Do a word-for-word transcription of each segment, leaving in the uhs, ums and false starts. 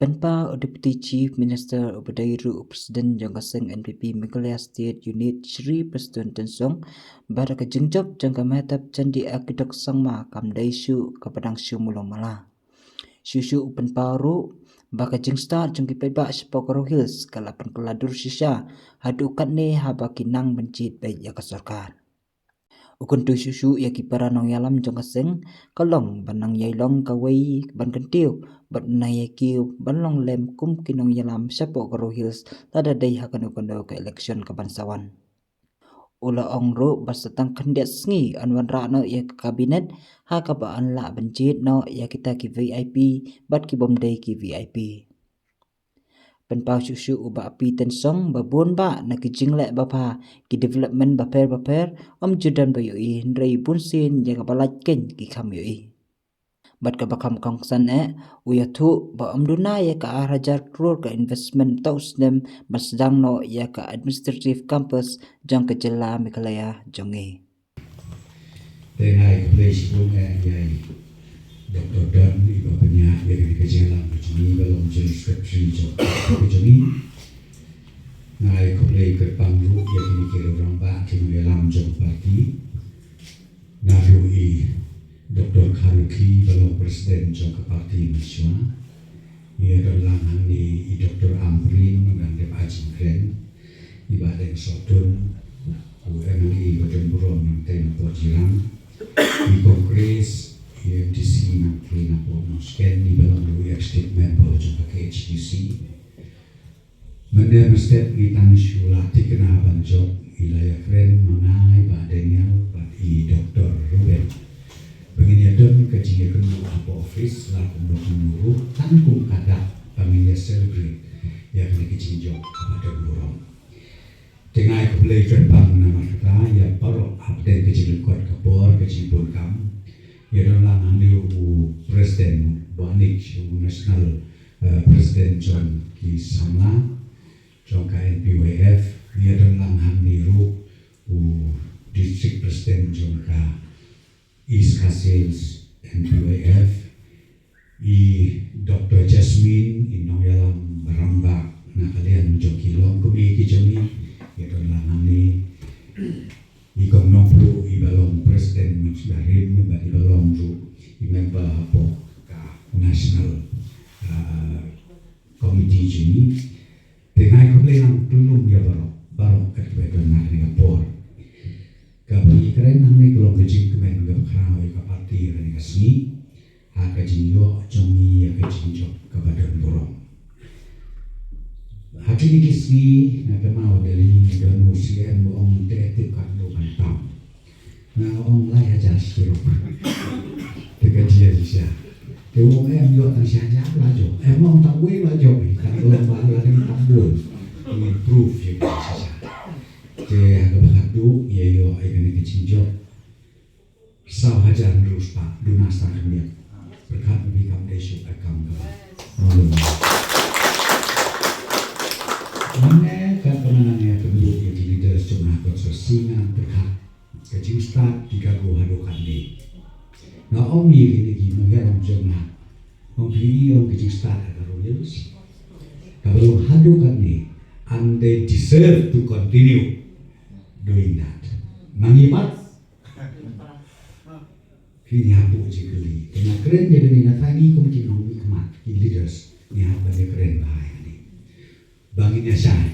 Pynpaw u Deputy Chief Minister uba dei ruh u President jong ka seng N P P Meghalaya State Unit, Shri Prestone Tynsong, ba da ka jingjop jong ka Mehtab Chandi Akhidok Sangma kam dei shuh kaba dang shu mulong mala. Shuh shuh u pynpaw ruh ba ka jingstad jong ki paidbah shapoh Garo Hills ka la pynkylla dur shisha haduh katne haba ki nang ban jied beit ïa ka sorkar. U kyntu shuh shuh ïa ki para nongïalam jong ka seng ka long ban nang ïai long kawei ban kyntiew bad nang ïai kiew ban long lem kum ki nongïalam shapoh Garo Hills lada dei ha kano kano ka election kaban sa wan. U la ong ruh ba sa tang khyndiat sngi yn wanrah noh ïa ka Cabinet ha kaba yn lah ban jied noh ïa kita ki V I P bad ki bym dei ki V I P. Pynpaw shuh shuh u Bah P. Tynsong ba bun bah na ki jingleh babha ki development bapher bapher ym ju don ba ïohi hynrei bunsien ïa kaba lait keiñ ki kham ïohi. Bad kaba kham kongsan eh u ïathuh ba ym duna ïa ka ar hajar klur ka investment tau snem ban sdang noh ïa ka administrative campus jong ka jylla Meghalaya jong ngi. Te nga ai khublei shibun eh ïa i Doctor Don iba pynïaid ïa kane ka jingïalang ka jong ngi ba long General Secretary jong ka jong ngi. Nga ai khublei kyrpang ruh ïa kine ki rangbah ki nongïalam jong ka party. Naduh i Doctor Kharukhi ba long President jong ka party mynshuwa. Ïa don lang hangne i Doctor Ampareen ba dang dep ai jingkren. I Bah Deng Sohtun, u M L A ba don burom nangtei na Port Jirang, i Congress, i M D C nangtei na Port Nongshken, i ba long ruh i Executive Member jong ka K H A D C. Mynne mynstep ngi tang shu la thikna ban jop, i la ïakren ma nga, i Bah Daniel bad i Doctor Reuben. Ba ngin ïa don ka jingïakynduh hapoh office la kumno kumno ruh, tang kum ka dak ba ngin ïa celebrate ïa kane ka jingjop kaba don burom. Te nga ai khublei kyrpang namar kata ïa baroh hapdeng ka jinglyngkot ka por ka jingbun kam. Ïa don lang hangne u President Bah Nick, u National, eh, President jong ki samla jong ka N P Y F. Ïa don lang hangne ruh u District President jong ka East Khasi Hills N P Y F, i Doctor Jasmine, i nongïalam ba rangbah na ka liang jong ki longkmie ki jong ngi, ïa don lang hangne, i Kong Nongpluh, i ba long President Mynshwa-dam, bad i ba long ruh i member hapoh ka National, ah, Committee jong ngi. Te nga ai khublei lang kyllum ïa baroh, baroh katba don ha kane ka por. Kaba ngi kren hangne ka long ka jingkmen kaba khraw ïa ka party ha kane ka sngi, ha ka jingïoh jong ngi ïa ka jingjop kaba don burom. Ha kine ki sngi nga kynmaw da lei ngi don u C M ba ong te tip katno ban tam. Nga ong lai hajar shi ruh. Te ka jia shisha. Te u ong em ïoh tang shi hajar la jop. Em ong tang wei la jop. Tang long ba la dang tang bun. Ngi proof ïa ka shisha. Te ha kaba khatduh ïa ïoh ïa kane ka jingjop saw hajar hynriew spah. Duna sa khyndiat. Pyrkhat ba phi kam dei shuh ka kam kaba. Malu. Mynne katba nga nang ïa pynbud ïa ki leaders jong nga ha constituency nga nang pyrkhat. Ka jingstad ki Garo haduh katne. Nga ong ïa kine ki nongïalam jong nga. Ong phi ïohi ong ka jingstad ha Garo Hills. Kaba long haduh katne and they deserve to continue doing that. Ma ngi pat. Phi ngi hap buh jingkylli. Te nga kren ïa kane nga tharai ngi kum ki nongmihkhmat, ki leaders, ngi hap ban ïa kren bha ïa kane. Ba ngin ïa shai.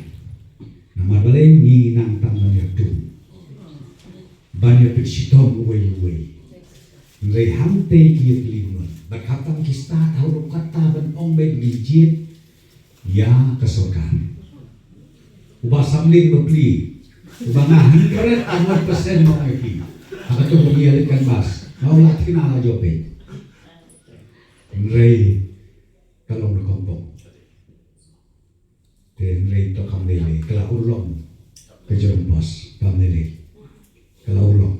Namar balei ngi nang tang ban ïa tum. Ban ïa pynshitom uwei uwei. Hynrei hangtei ki ïa plie bun. Bad khamtam ki stad ha u ruh katta ban ong beit ngi jied ïa ka sorkar. U Bah Samlin Bapli. U Bah nga hundred and one percent ma ong ïa phi. Ha kato ka ïa leit canvass. Nga ong la thikna la jop beit. Hynrei ka long na kongkong. Te hynrei to kam lei lei, ka la urlong ka jrong bos, kam lei lei. Ka la urlong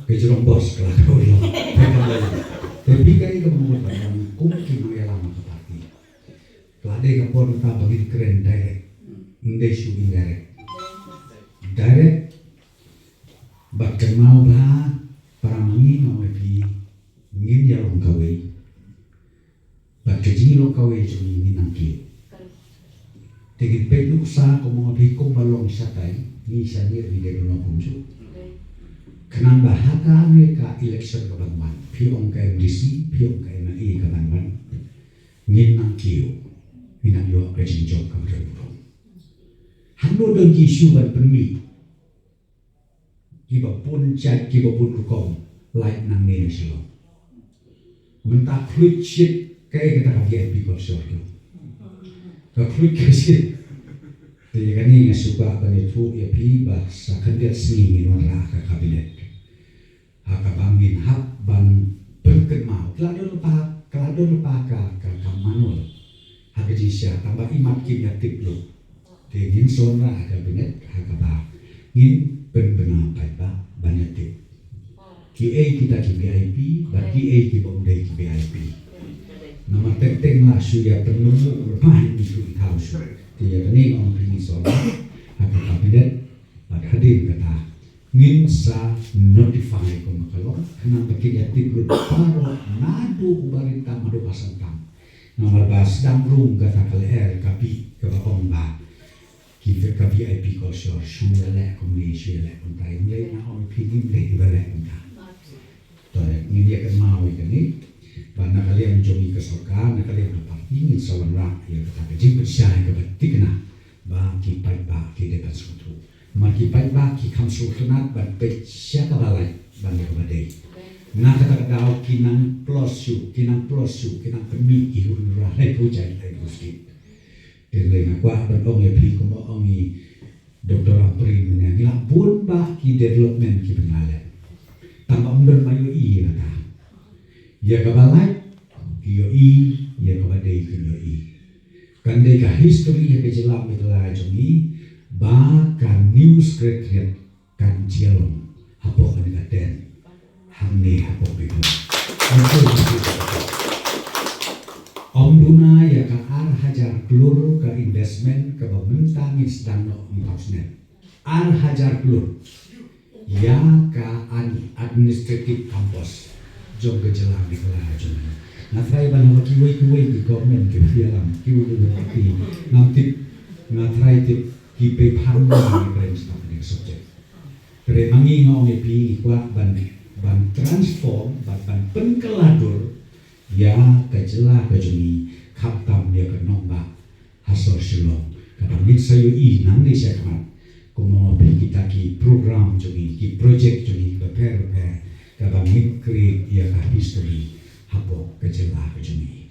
ka jrong bos, ka la urlong. Te kam lei lei. Te phi kaei kaba mut ban ong kum ki nongïalam ka party. Ka la dei ka por mynta ba ngin kren direct. Ym dei shu indirect. Direct. Bad kynmaw ba para ma ngi, ma ngi phi ngin ïalong kawei. Bad Ka jinglong kawei jong ngi ngi nang kiew. Te ngin peit nuksa kumba phi kumba long shatai, ngi sha ngi ngi dei ban long kumjuh. Khnang ba ha kane ka election ka ban wan, phi ong ka M D C, phi ong ka M L A ka ban wan, ngin nang kiew, ngin nang ïoh ka jingjop kaba don burom. Hangno don ki issue ban pynmih, kiba bun jait, kiba bun rukom, lait nangne na Shillong. Mynta khluit shit kaei kata ka V I P culture. Ka khluit ka shit. Te ïa kane nga shu kwah ban ïathuh ïa phi ba sa khyndiat sngi ngin wanrah ka cabinet. Ha kaba ngin hap ban pynkynmaw. Ka la don lypa, ka la don lypa ka, ka, ka manual. Ha ka jingshisha, tang ba imat kim ïa tip lut. Te ngin sa wanrah ha ka cabinet, ha kaba ngin pynbna paidbah ban ïa tip. Kiei kita ki V I P, bad kiei ki bym dei ki V I P. Namar teng teng la shu ïa pynlyngngoh, pynlyngngoh shu i thaw shu. Te ïa kane nga ong phi ngin sa wanrah ha ka cabinet, bad hadien kata ngin sa notify kumba ka long, khnang ba kin ïa tip lut baroh naduh u ba rit tam haduh ba san tam. Namar ba sdang rung kata ka lyer ka bih kaba ong ba ki, ka V I P culture shu ïaleh kumne, shu ïaleh kumta. Ym lei nga ong phi, ngim dei kiba leh kumta. To, ngin ïa kynmaw ïa kane. Ba na ka liang jong ngi ka sorkar, na ka liang ka party, ngin sa wanrah ïa kata ka jingpynshai kaba thikna ba ki paidbah ki dei ban sngewthuh. Namar ki paidbah ki kham sngewtynnat ban peit sha kaba lait ban ïa kaba dei. Na kata ka daw ki nang plus shuh, ki nang plus shuh, ki nang pynmih ki hynriew laiphew jait, laiphew state. Te lei nga kwah ban ong ïa phi kumba ong i Doctor Ampareen mynne, ngi lah bun bah ki development kiba ngi la leh. Tang ba ym don ba ïohi ïa kata. Ïa kaba lait ki ïohi, ïa kaba dei kim ïohi. Kan dei ka history ha ka jylla Meghalaya jong ngi ba ka New Secretariat kan jia long hapoh kane ka tent hangne hapoh Bikla. Ym duna ïa ka ar hajar klur ka investment kaba mynta ngin sdang noh mynta u snem. Ar hajar klur ïa ka ad-, administrative campus jong ka jylla Meghalaya jong ngi. Nga try ban haba kiwei kiwei ki government ki phi alam, kiwei kiwei ki party, ngam tip, nga try tip ki pei phan ngi kren sha kane ka subject. Hynrei ma ngi nga ong ïa phi ngi kwah ban, ban transform, ban, ban pynkylla dur ïa ka jylla ka jong ngi, khamtam ïa ka nongbah ha sor Shillong. Kaba ngin sa ïohi nangne shakhmat kumno phi kita ki program jong ngi, ki project jong ngi bapher bapher, kaba ngin create ïa ka history hapoh ka jylla ka jong ngi.